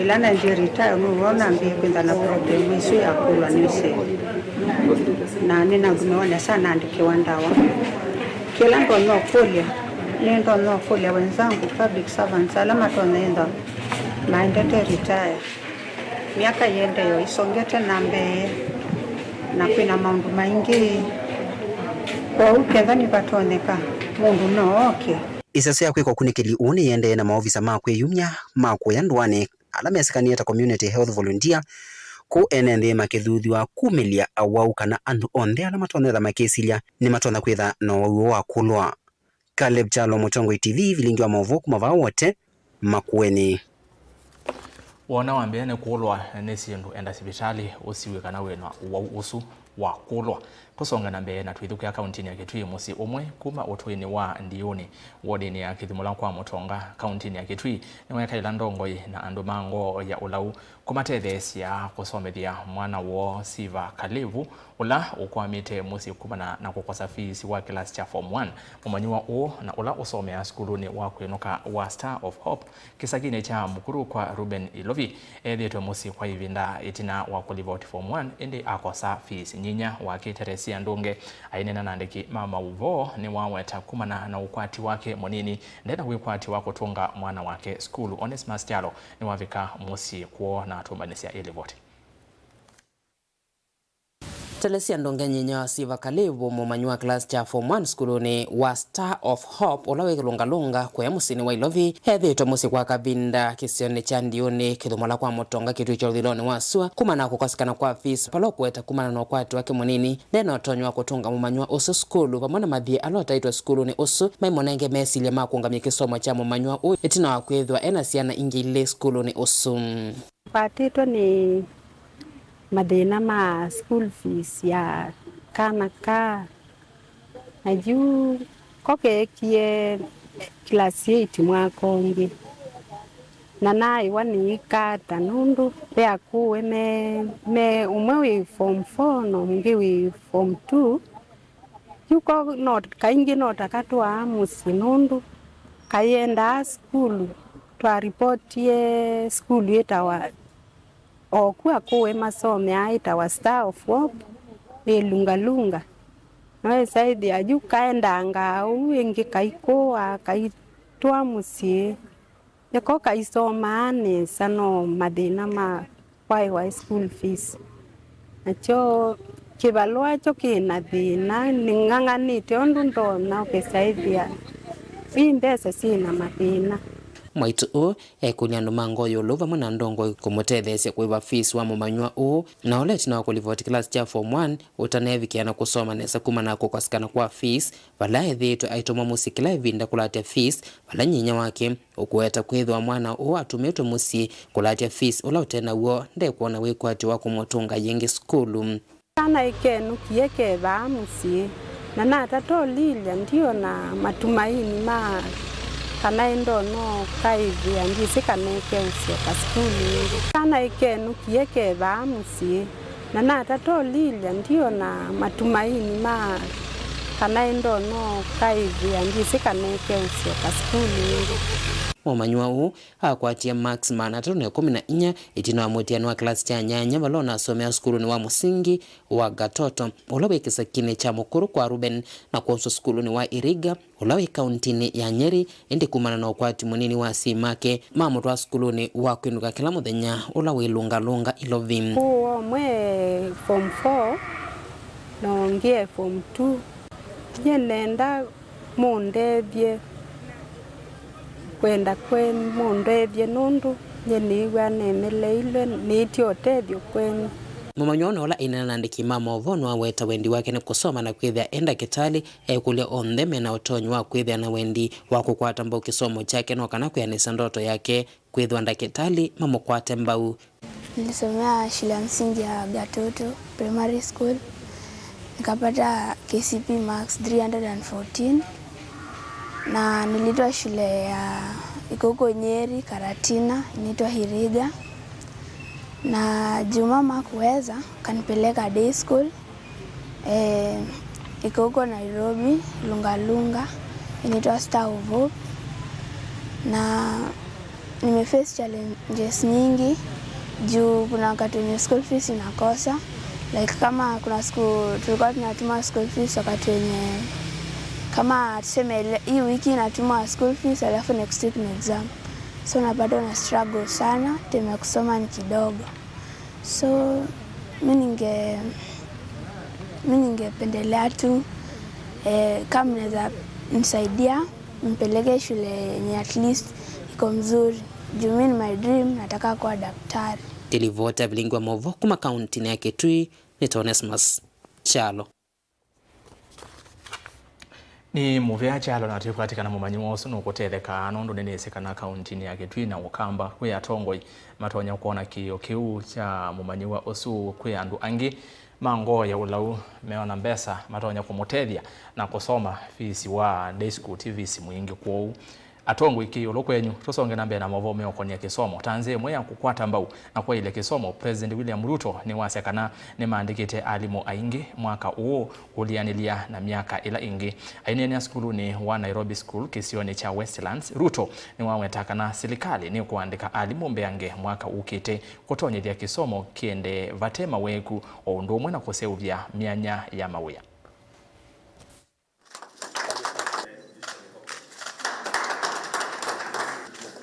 ĩla nanjie retire, nĩw'o nambĩĩe kwĩtha na problem ĩsu ya kũlwa nĩsĩ, na nĩnadumiwa nesa naandĩkĩwa ndawa. Kĩla ndonya ũkũlya, nĩndonya ũkũlya wenzangu, public servants, ala matonya ĩtha maendete retire. Myaka ĩendee o ĩsongete na mbee, na kwĩna maũndũ maingĩ. Kwoou ketha nĩvatonyeka, mũndũ no oke. Ĩseso ya kwĩka ũkunĩkĩli ũũ nĩyĩendee na maovisa ma kwĩyumya ma kũya ndũanĩ, ala mesĩkanĩe ta community health volunteer, kũu ene nthĩ makĩthuthw'a kumĩlya awau kana andũ onthe ala matonya kwĩtha makĩsilya nĩmatonya kwĩtha na ũwau ũũ wa kũlwa. Caleb Kyalo, Mũtongoi T V, vilingi wa maũvoo kuma vaa Wote, Makueni. Wona wambĩĩa nĩ kũlwa nĩ syĩndũ, enda sivitalĩ ũsiw'e kana wĩ na ũwau ũsu. wa kũlwa. Kũsonga na mbee na twĩthukĩa kauntinĩ ya Kitui, mũsyĩ ũmwe kuma ũtũinĩ wa Ndiũnĩ, wodinĩ ya Kĩthumũla kwa Mũtonga, kauntinĩ ya Kitui, nĩwekaĩla ndongoi na andũ ma ngoo ya ũlau kũmatetheesya kũsomethya mwana woo Siva Kalevu, ũla ũkwamĩte mũsyĩ kumana na kũkosa fees wa kĩlasi kya form one. Mũmanyĩw'a ũũ na ũla ũsomeaa sukulunĩ wa kwĩnũka wa Star of Hope kĩsakinĩ kya Mũkuru kwa Reuben Ilovi, ethĩĩtwe mũsyĩ kwa ĩvinda ĩtina wa kũlivoti form one, ĩndĩ akosa fees. Nyinya wake Teresia Ndunge aineena na andĩki ma maũvoo nĩwaweta kumana na ũkwati wake mũnini, ndena wĩkwatyo wa kũtũnga mwana wake sukulu. Onesmus Kyalo nĩwavika mũsyĩ kwoo na atũmbanĩsya ĩlivoti. Telesia Ndunge, nyinya wa Siva Kalevu, mũmanyi wa class kya form one sukulunĩ wa Star of Hope, ũla wĩ kĩlũngalũnga kũya mũsyĩnĩ wa Ilovi, ethĩĩtwe mũsyĩ kwa kavinda kĩsionĩ kya Ndiũnĩ, Kĩthũmũla kwa Mũtonga, Kĩtui kya ũthilonĩ wa sua, kumana na kũkosekana kwa fees, vala ũkũweta kumana na ũkwati wake mũnini, ndena ũtonyi wa kũtũnga mũmanywa ũsu sukulu, vamwe na mathiĩ ala ũtaĩtwe sukulunĩ ũsu maimũnenge mesilya ma kũũngamya kĩsomo kya mũmanywa ũũ, ĩtina wa kwĩthĩwa ena syana ingĩ ilĩ sukulunĩ ũsu. Kwatĩtwe nĩ mathĩna ma school fees ya kana kaa, na yu ko keekie class eight mwaka ũngĩ, na naĩwa nĩikata nũndũ ve akũwe me, me ũmwe wĩ form four na ũngĩ wĩ form two. Yu ko no, kaingĩ no ta katwaa mũsyĩ nũndũ kayendaa sukulu. Twaripotie sukulu ĩtawa, o ku akũwe masomeaa, ĩtawa Star of Hope, ĩ Lunga Lunga. No ĩsaĩthĩa yu kaendangaa ũu, ĩngĩ kaikũa, kaitwaa mũsyĩ. Eko kaisomaa nesa, no mathĩna ma kwaĩwa school fees. Nakyo kĩvalũa kyo kĩ na thĩna, nĩng'ang'anĩte ũndũ ndonya ũkĩsaĩthĩa. Ii mbesa syĩ na mathĩna. Mwaitũ ũũ ekũlya andũ ma ngoo ĩũlũ vamwe na ndongoi kũmũtetheesya kũĩva fees wa mũmanywa ũũ, na ũla ĩtina wa kũlivoti kĩlasi kya form one ũtaneevikĩa na kũsoma nesa kumana na kũkosekana kwa fees, vala ethĩĩtwe aitũmwa mũsyĩ kĩla ĩvinda kũlatya fees, vala nyinya wake ũkũweta kwĩthĩwa mwana ũũ atũmĩtwe mũsyĩ kũlatya fees ũla ũte naw'o ndekwona wĩkwatyo wa kũmũtũnga yĩngĩ sukulu. Kana ĩkenũkie ke vaa mũsyĩ, na natata ũlilya, ndiona matumaini ma kana ĩndonya ũkaĩthĩa, ndyĩsĩ kana ĩkeũsya kasukulu ĩngĩ. Kana ĩkenũkie ke vaa mũsyĩ, na natata ũlilya, ndiona matumaini ma kana ĩndonya ũkaĩthĩa, ndyĩsĩ kana ĩkeũsya kasukulu ĩngĩ. Mũmanywa ũũ akwatie marks maana atatũ na ĩkũmi na inya ĩtina wa mũtiani wa kĩlasi kya nyanya vala ũnasomea sukulunĩ wa mũsingi wa Gatoto, ũla wĩ kĩsakinĩ kya Mũkuru kwa Reuben, na kwoswa sukulunĩ wa Iriga, ũla wĩ kauntinĩ ya Nyeri, ĩndĩ kumana na ũkwati mũnini wa asyai make, mamũtwaa sukulunĩ wa kwĩnũka kĩla mũthenya, ũla wĩ Lunga Lunga Ilovi. Kũũ ũmwe form four na ũngĩ e form two. Nyie nenda mũndethye, kwenda kwenyu mũndethye, nũndũ nyie nĩĩw'a nemeleilwe, nĩĩtye ũtethyo kwenyu. Mũmanywa ũũ na ũla aineena na andĩki ma maũvoo nĩwaweta wendi wake nĩ kũsoma na kwĩthĩa e ndakĩtalĩ. Ekũlya onthe mena ũtonyi wa kwĩthĩa na wendi wa kũkwata mbau kĩsomo kyake no kana kwĩanĩsya ndoto yake kwĩthwa ndakĩtalĩ mamũkwate mbau. Nilisomea shule ya msingi ya Gatoto Primary School, nikapata K C P E marks three hundred and fourteen, na nilitwa shule ya iko huko Nyeri, Karatina, inaitwa Hiriga. Na juu mama hakuweza, kanipeleka day school, eh, iko huko Nairobi, Lunga Lunga, inaitwa Star of Hope. Na nimeface challenges nyingi, juu kuna wakati wenye school fees inakosa. Like, kama kuna siku tulikuwa tunatuma school fees wakati wenye, kama tuseme le-, hii wiki inatumwa school fees, alafu next week ni exam. So unapata una struggle sana, time ya kusoma ni kidogo. So mi ninge, mi ningependelea tu, eh, kama mnaweza nisaidia, mpeleke shule yenye at least iko mzuri. Juu mi ni my dream, nataka kuwa daktari. Ndilivota vilingi wa maũvoo kuma kauntinĩ ya Kitui, nĩ Onesmus Kyalo. Nĩ mũvea kyalo na twĩkwatĩkana mũmanyĩw'a ũsu nũkũtetheka, nũndũ nĩnĩsĩ kana kauntinĩ ya Kitui na Ũkamba kwĩ atongoi matonya kwona kĩĩo kĩu kya mũmanyĩw'a ũsu kwĩ andũ angĩ ma ngoo ya ũlau meona mbesa matonya kũmũtethya na kũsoma fisi wa day school ti fisi mwingĩ. Kwoou atongoi, kĩũlũ kwenyu, tũsonge na mbee na maũvoo meũkonĩa kĩsomo. Ta nzĩa ĩmwe ya kũkwata mbau na kwaĩlya kĩsomo, President William Ruto nĩwasya kana nĩmaandĩkĩte alimũ aingĩ mwaka ũũ kũlĩanĩlya na myaka ĩla ĩngĩ. Aineenea sukulunĩ wa Nairobi School kĩsionĩ kya Westlands, Ruto nĩwaweta kana silikalĩ nĩkũandĩka alimũ mbeange mwaka ũkĩte kũtonyethya kĩsomo kĩendee vate maweku, o ũndũ ũmwe na kũseũvya myanya ya mawĩa.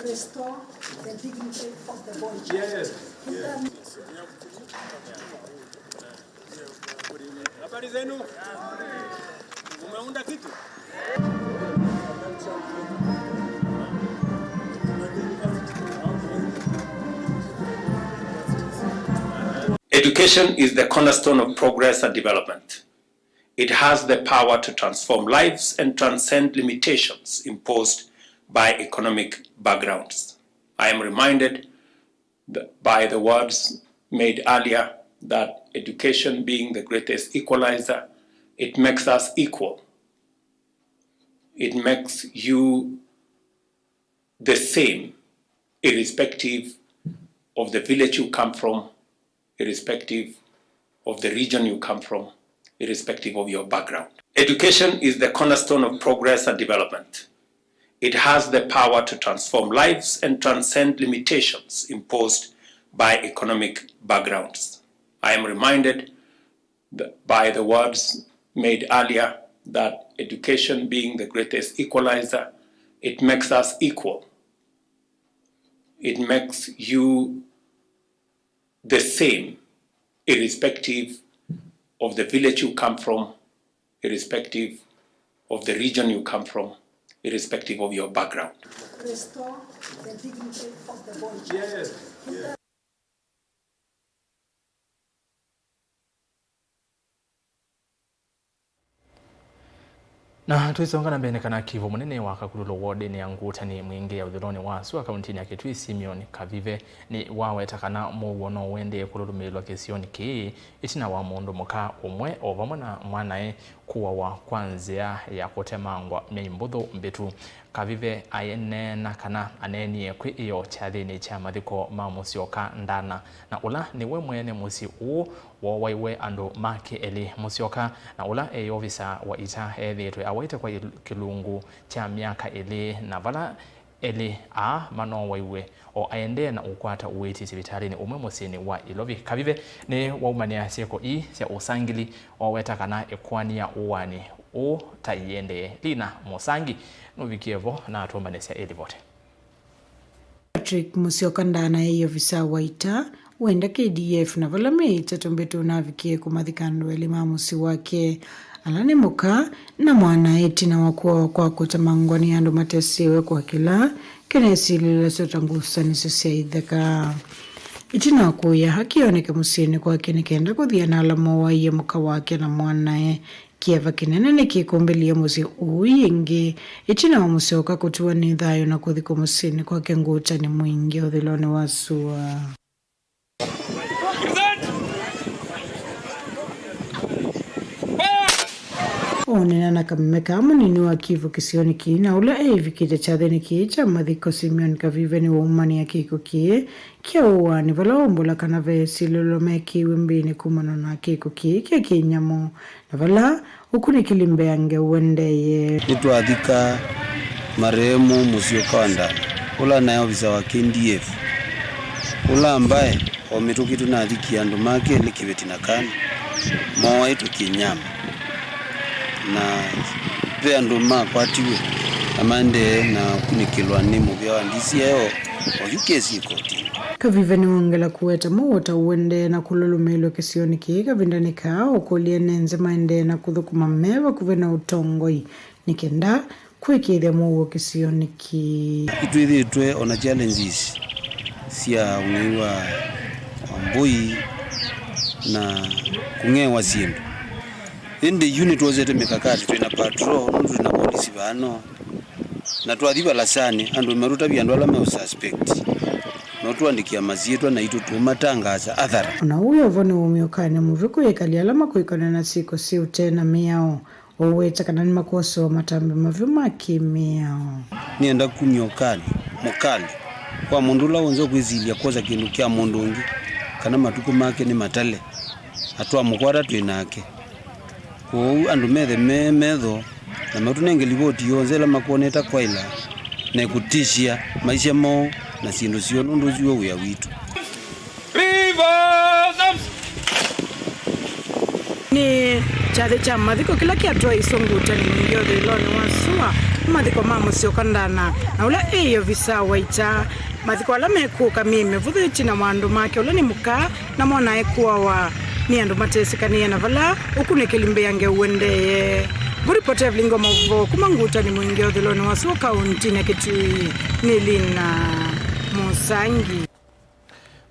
Restore the dignity of the boy child. Yes. Habari zenu? Umeunda kitu? Education is the cornerstone of progress and development. It has the power to transform lives and transcend limitations imposed by economic backgrounds. I am reminded th- by the words made earlier that education being the greatest equalizer, it makes us equal. It makes you the same, irrespective of the village you come from, irrespective of the region you come from, irrespective of your background. Education is the cornerstone of progress and development. It has the power to transform lives and transcend limitations imposed by economic backgrounds. I am reminded th- by the words made earlier that education being the greatest equalizer, it makes us equal. It makes you the same, irrespective of the village you come from, irrespective of the region you come from, irrespective of your background. Restore the dignity of the boy child. Yes. Na twĩsonga na mbee, nĩ kana kivu mũnene wa Kakululu wodinĩ ya Ngutani Mwingĩ ya ũthũĩlonĩ wa sua kauntinĩ ya Kitui, Simeon Kavive, nĩwaweta kana mũuo no ũendee kũlũlũmĩĩlwa kĩsionĩ kĩĩ ĩtina wa mũndũ mũka ũmwe o vamwe na mwanae kũawa kwa nzĩa ya kũtemangwa myei mbũthũ mbĩtu. Kavive aineena kana aneenie kwĩ ĩo kyathĩnĩ kya mathiko ma Mũsyoka Ndana, na ũla nĩwe mwene mũsyĩ ũũ wowaiwe andũ make elĩ. Mũsyoka, na ũla e ovisa wa ita, ethĩĩtwe awaĩte kwa il- kĩlungu kya myaka ĩlĩ, na vala elĩ aa manowaiwe o aendee na ũkwata ũiiti sivitalĩnĩ ũmwe mũsyĩnĩ wa Ilovi. Kavive nĩwaumanĩa syĩko ii sya ũsangili, waweta kana ĩkoani ya ũaani ũũ ta iendee. Lina Mũsangi nũvikie vo na atũmbanĩsya ĩlivoti. Patrick Mũsyoka Ndana eĩ ovisa wa ita wenda K D F, na vala myei ĩtatũ mbĩtu navikie kũmathika andũ elĩ ma mũsyĩ wake, ala nĩ mũka na mwana, ĩtina wa kũawa kwa kũtemangwa nĩ andũ matesĩwe kwa kĩla kĩnesilĩlasya ta ngusanĩsyo sya itheka. Ĩtina wa kũĩa haki yoneke mũsyĩnĩ kwake nĩ kenda kũthĩa na ala mowaie mũka wake na mwanae. Kĩeva kĩnene nĩkĩkũmbĩlĩe mũsyĩ ũũ ĩngĩ, ĩtina wa Mũsyoka kũtiwa nĩ thayũ na kũthikwa mũsyĩnĩ kwake Ngutani Mwingĩ ũthũĩlonĩ wa sua. Oneena na kameme kaa mũnini wa kivu kĩsionĩ kĩĩ na ũla eĩvikĩte kyathĩnĩ kĩĩ kya mathiko, Simeon Kavive nĩwaumanĩa kĩko kĩĩ kya ũaani, vala waumbũla kana ve silĩlo mekĩiwe mbĩnĩ kumana na kĩko kĩĩ kya kĩnyamũ, na vala ũkunĩkĩli mbeange ũendeeye. Nĩtwathika marehemu Mũsyoka wa Ndana, ũla naĩ ovisa wa K D F, ũla ambaye o mĩtũkĩ tũnathikie andũ make elĩ kĩveti na kana moaĩtwe kĩnyama, na ve andũ makwatiwe na maendee na kũkunĩkĩlwa nĩ mũvĩa wa D C I O, oyu kesi ĩkotinĩ. Kavive nĩwongela kũweta mũuo ta ũendee na kũlũlũmĩĩlwa kĩsionĩ kĩĩ kavindanĩ kaa, ũkũlya ene nzĩ maendee na kũthũkũma me vakuvĩ na ũtongoi nĩ kenda kũĩkĩĩthya mũuo kĩsionĩ kĩĩ. Nĩtwĩthĩĩtwe o na challenges sya ũng'ei wa, wa mbũi na kũng'ewa syĩndũ. Ĩndĩ yu nĩtwosete mĩkakati, twĩ na patrol, nũndũ twĩ na polisi vano. Na twathi valasanĩ, andũ matũtavya andũ ala meũsuspect. Matũandĩkĩa masyĩtwa naitũ tũũmatangaasa athara. O na ũu wĩ o vo, nĩwaumiũkany'a mũvyũ kwĩ ekali ala makũĩkanw'a na syĩko syĩ ũtee na mĩao. Ũweta kana nĩmakosoa matambya mavyũ ma kĩ-mĩao. Nĩenda kumya ũkali, mũkali, kwa mũndũ ũla w'onthe ũkwĩsilya kwosa kĩndũ kya mũndũ ũngĩ, kana matukũ make nĩ matale, na twamũkwata twĩ nake. Kwoou andũ methe me metho na matũnenge livoti yonthe ĩla makwoneta kwaĩla na ĩkũtĩsya maisha moo na syĩndũ syoo, nũndũ ũsu w'o wĩa witũ. Rivers Arms! Nĩ kyathĩ kya mathiko kĩla kĩatwaĩswe Ngutani Mwingĩ ũthũĩlonĩ wa sua, mathiko ma Mũsyoka Ndana, na ũla ĩ ovisa wa ita. Mathiko ala mekũka myei mĩvũthũ ĩtina wa andũ make ũla nĩ mũka, namo naĩ kũawa nĩ andũ matesĩkanĩe na vala ũkunĩkĩli mbeange ũendee. Ngũripotĩa vilingi wa maũvoo kuma Ngutani Mwingĩ ũthũĩlonĩ wa sua kauntinĩ ya Kitui, nĩ Lina Mũsangi.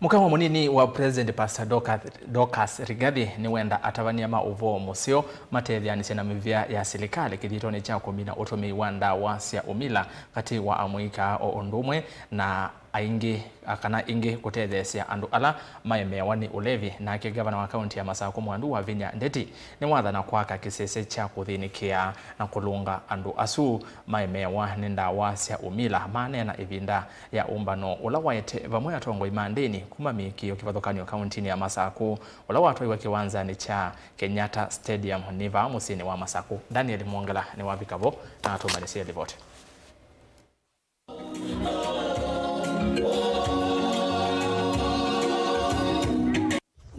Mũka wa mũnini wa President Pastor Dorcas, Dorcas Rigathi nĩwenda atavany'a ma ũvoo mũseo matetheanĩsye na mĩvĩa ya silikalĩ kĩthitonĩ kya kũmina ũtũmĩi wa ndawa sya ũmila katĩ wa amũika o ũndũ ũmwe na aingĩ, kana ĩngĩ kũtetheesya andũ ala maemeawa nĩ ũlevi. Nake ngavana wa kaunti ya Masakũ Mwandu Wavinya Ndeti nĩwathana kwaka kĩsese kya kũthĩnĩkĩa na kũlũnga andũ asu maemeawa nĩ ndawa sya ũmila. Maneena ĩvinda ya ũmbano ũla waete vamwe atongoi ma ndĩni kuma mĩĩkĩĩo kĩvathũkany'o kauntinĩ ya Masakũ, ũla watwaiwe kĩwanzanĩ kya Kenyatta Stadium nĩ vaa mũsyĩnĩ wa Masakũ. Daniel Mwongela nĩwavika vo na atũmbanĩsye livoti.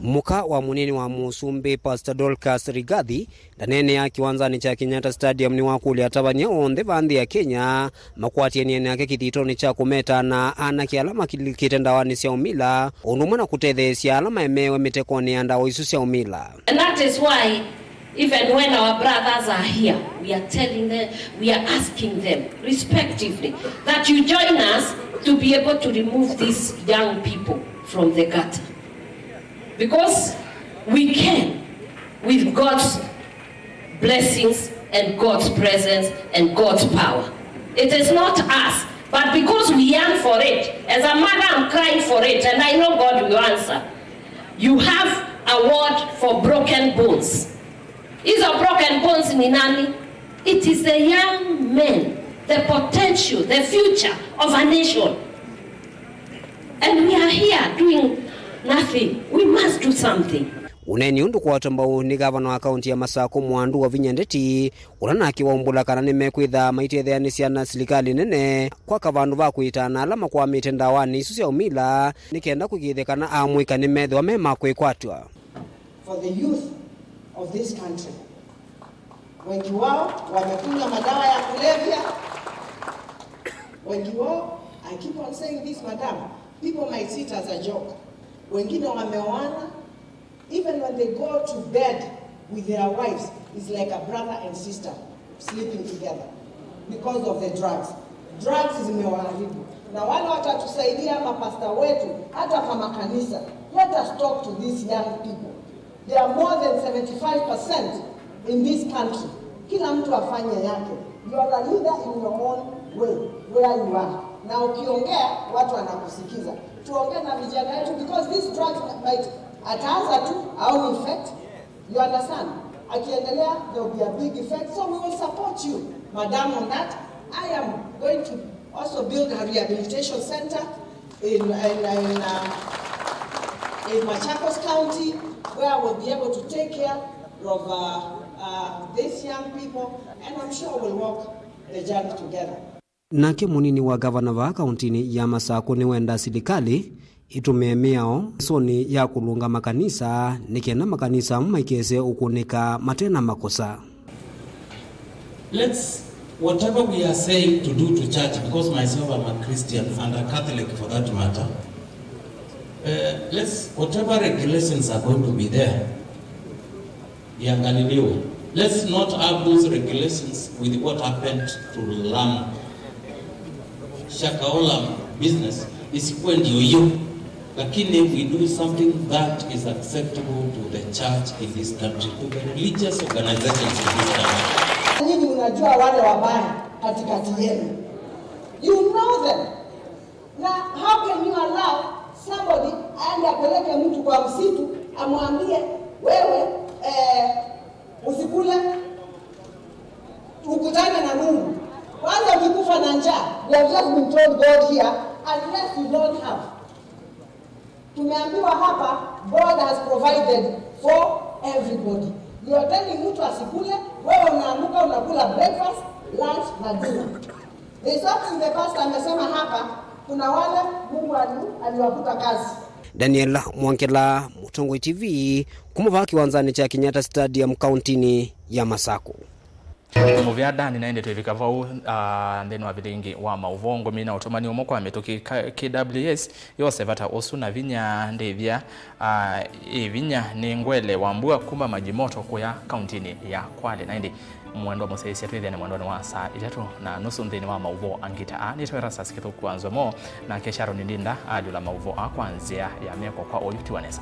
Mũka wa mũnini wa mũsumbĩ, Pastor Dorcas Rigathi, ndaneenea kĩwanzanĩ kya Kenyatta Stadium nĩwakũlya atavany'a onthe va nthĩ ya Kenya makwatĩanĩe nake kĩthitonĩ kya kũmeta na anake ala makilikĩte ndawanĩ sya ũmila, ũndũ ũmwe na kũtetheesya ala maemeewe mĩtekonĩ ya ndawa isu sya ũmila. And that is why even when our brothers are here, we are telling them, we are asking them respectively that you join us to be able to remove these young people from the gutter. Because we can, with God's blessings and God's presence and God's power. It is not us, but because we yearn for it, as a mother, I'm crying for it, and I know God will answer. You have a ward for broken bones. Hizo broken bones ni nani? It is the young men, the potential, the future of a nation. And we are here doing nothing. We must do something. Ũneeni ũũ ndũkwatwa mbau nĩ gavana wa kaunti ya Masakũ Mwandu Wavinya Ndeti, ũla nake waumbũla kana nĩmekwĩtha maitetheanĩsya na silikalĩ nene kwaka vandũ va kũitaa na ala makwamĩte ndawanĩ isu sya ũmila, nĩ kenda kũĩkĩĩthya kana amũika nĩmethĩwa me ma kwĩkwatw'a. For the youth of this country, wengi wao wamekunywa madawa ya kulevya. Wengi wao, I keep on saying this, madam, people might see it as a joke. Wengine wameoana, even when they go to bed with their wives, it's like a brother and sister sleeping together because of the drugs. Drugs zimewaharibu. Na wale watatusaidia, mapasta wetu, hata kwa makanisa, let us talk to these young people. They are more than seventy-five percent in this country. Kila mtu afanye yake. You are a leader in your own way, where you are. Na ukiongea, watu wanakusikiza. Tuongee na vijana wetu, because these drugs might, ataanza tu, aone effect. You understand? Akiendelea, there will be a big effect. So we will support you, madam, on that. I am going to also build a rehabilitation center in, in, in, uh, in Machakos County, where we'll be able to take care of, uh, uh, these young people, and I'm sure we'll walk the journey together. Nake mũnini wa gavana vaa kauntinĩ ya Masakũ nĩwenda silikalĩ ĩtũmĩe mĩao ĩsonĩ ya kũlũnga makanisa, nĩ kenda makanisa amwe maikese ũkũnĩka mate na makosa. Let's, whatever we are saying to do to church, because myself I'm a Christian and a Catholic for that matter, uh, let's, whatever regulations are going to be there, iangaliliwe. Let's not have those regulations with what happened to Lamu. Shakahola business isikuwe ndio hiyo. Lakini we do something that is acceptable to the church in this country, to the religious organizations in this country. Nyinyi mnajua wale wabaya katikati yenu. You know them. Na how can you allow somebody aende apeleke mtu kwa msitu amwambie wewe, eh, usikule, ukutane na Mungu? Kwanza ukikufa na njaa, we have just been told God here, unless you don't have. Tumeambiwa hapa, God has provided for everybody. You are telling mtu asikule, wewe unaamuka unakula breakfast, lunch na dinner. There is something the pastor amesema hapa, kuna wale Mungu ali- aliwakuta kazi. Daniel Mwongela, Mũtongoi T V, kuma vaa kĩwanzanĩ kya Kenyatta Stadium kauntinĩ ya Masakũ. Mũvea Dani, na ĩndĩ twĩvika vau, ah, nthĩnĩ wa vilingi wa maũvoo, ngũmina ũtũmani ũmwe kwa mĩtũkĩ. K-, K W S yose vata ũsu na vinya ndĩthya, ah, ĩ vinya nĩ ngwele wa mbua kuma Majimoto kũya kauntinĩ ya Kwale. Na ĩndĩ mwendwa mũsyaĩĩsya, twĩthĩane mwendonĩ wa saa itatũ na nusu nthĩnĩ wa maũvoo angĩ ta aa. Nĩtawa Erastus Kĩthũku wa Nzomo, nake Sharon Ndinda alyũla maũvoo aa kwa nzĩa ya meko kwa oyu tiwa nesa.